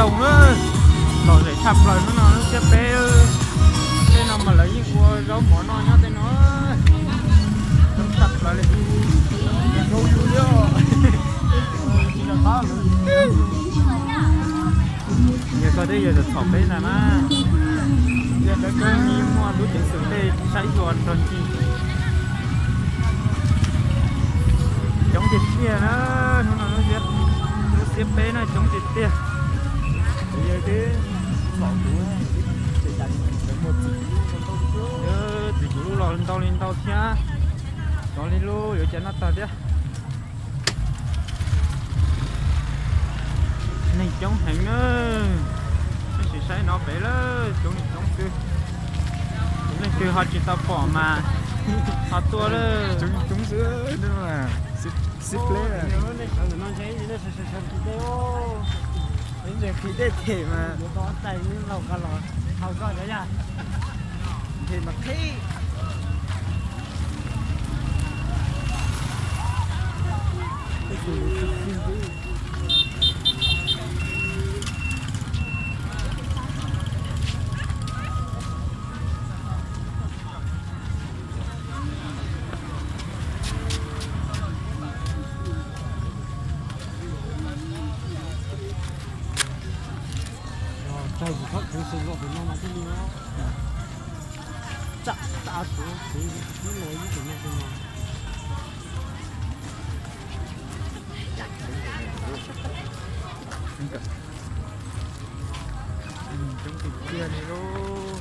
Zoo na, lom zem tshaj plaws hnub no lub xiab peb. Tej no mas lawv yeej ua zaub mov noj nyob tej no. Zoo tshaj plaws li. Zoo yus li os. Tsis los qab lawm. Yog koj twb yog txom peb ntag na. Yog lawv kawg yeej muaj lub ceev xwm tej saib xyuas nrog ncig. Coob tiag tiag na, hnub no lub xiab, lub xiab peb na coob tiag tiag. Kuv yawg twb txom kuv, txiv kuv los ntau li ntau thiab, cov li lub yuav cas noj tag thiab. Neeg coob heev na, tab sis saib no pem lawm coob li coob xwb. Leej twg ho tsis tau pom mas ho tuaj lawm. Coob coob xwb, xib pleb. Qhib dej them mas, them mas qhib. Tsaig tsis txhob khwv sws los pem no mas thiaj li tsam tas tuav kev ib los ib tus no tus no. Coob tiag tiag li lauj.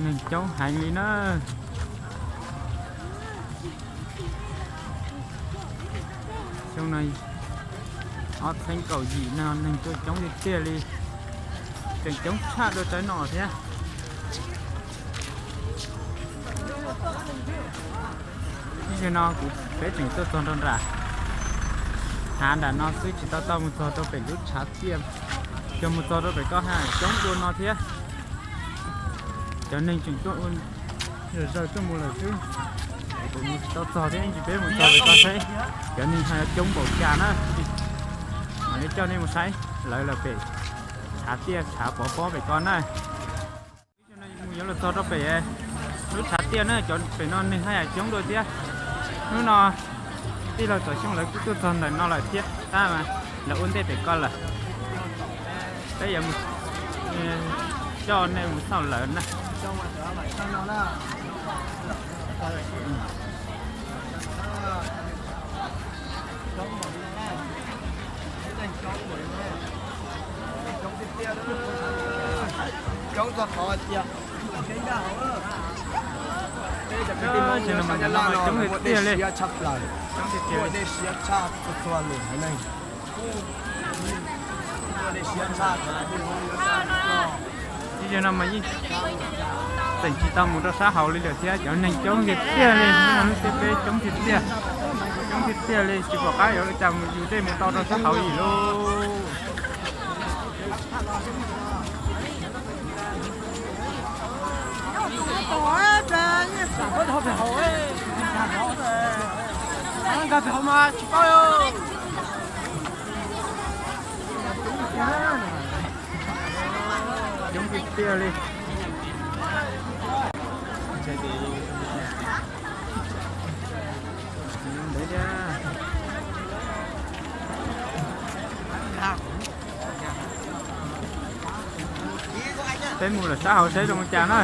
Neeg coob heev li na. Xyoo no ob txhiab kaum yim no neeg tuaj coob tiag tiag li, tseem coob tshaj dua tsawv no thiab. Ib zaug no kuv peb tseem tuaj txog rau nram hav nram no xwb, tsis tau tau mus txog rau pem lub tshav tiaj, yog mus txog rau pem ko ha coob dua no thiab. Cov neeg tseem tuaj ua zawg zawg tuaj mus lawm xwb, kuv mus tsis tau txog thiab, ib ntsis peb mus txog pem ko saib cov neeg ho yuav coob npaum cas na. Mam li coj nej mus saib lawv lawm pem tshav tiaj tshav pov pob pem ko na. Mus yuav los txog rau pem lub tshav tiaj na, cov pem no neeg haj yam coob dua thiab. Hnub no tij laug Txawm Xyooj lawv kuj tuaj txog ntawm no lawm thiab, tab mas lawv ua ntej pem ko lawm. Peb yuav mus coj nej mus xauj lawv na. Coob txog qhov tias, coob tiag li, coob tiag tiag li. Ib zaug no mas yeej tseem tsis tau mus rau sab hauv li lawm thiab, cov neeg coob tiag tiag li, hnub no lub xiab peb coob tiag tiag, coob tiag tiag li, tsis pom qab yuav ua cas mus yus dej mus tau rau sab hauv li lauj. Coob tiag tiag li. Peb mus lawm sab hauv seb zoo li cas na.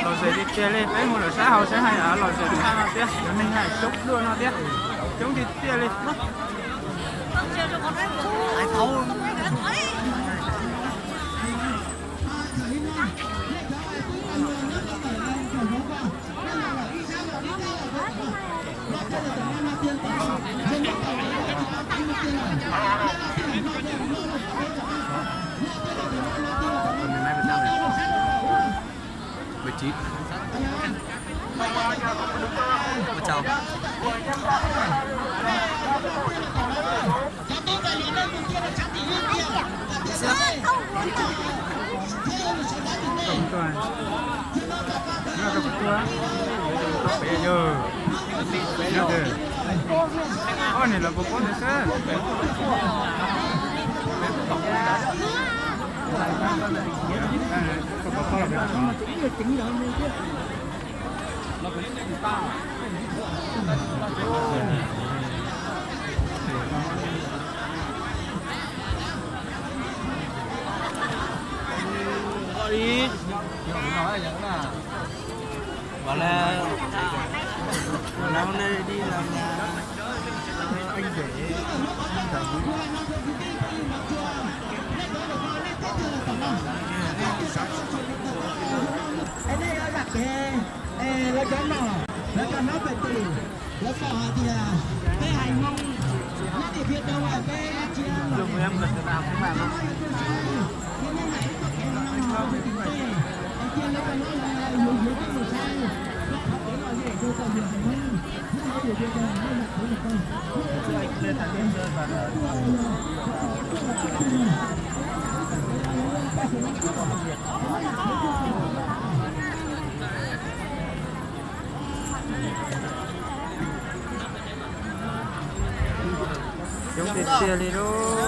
Lom zem tiag tiag li, peb mus lawm sab hauv seb haj yam lom zem tshaj no thiab, cov neeg haj yam coob dua no thiab, coob tiag tiag li. Mười chín. Ôi chao. Oj, niam lawv puas paub ntawd xwb. Lawv cov nom, lawv cov hlob pem tim, lawv pom hais tias peb haiv Hmoob nyob tim Vietnam peb tsis yog los, Coob tiag tiag li lauj.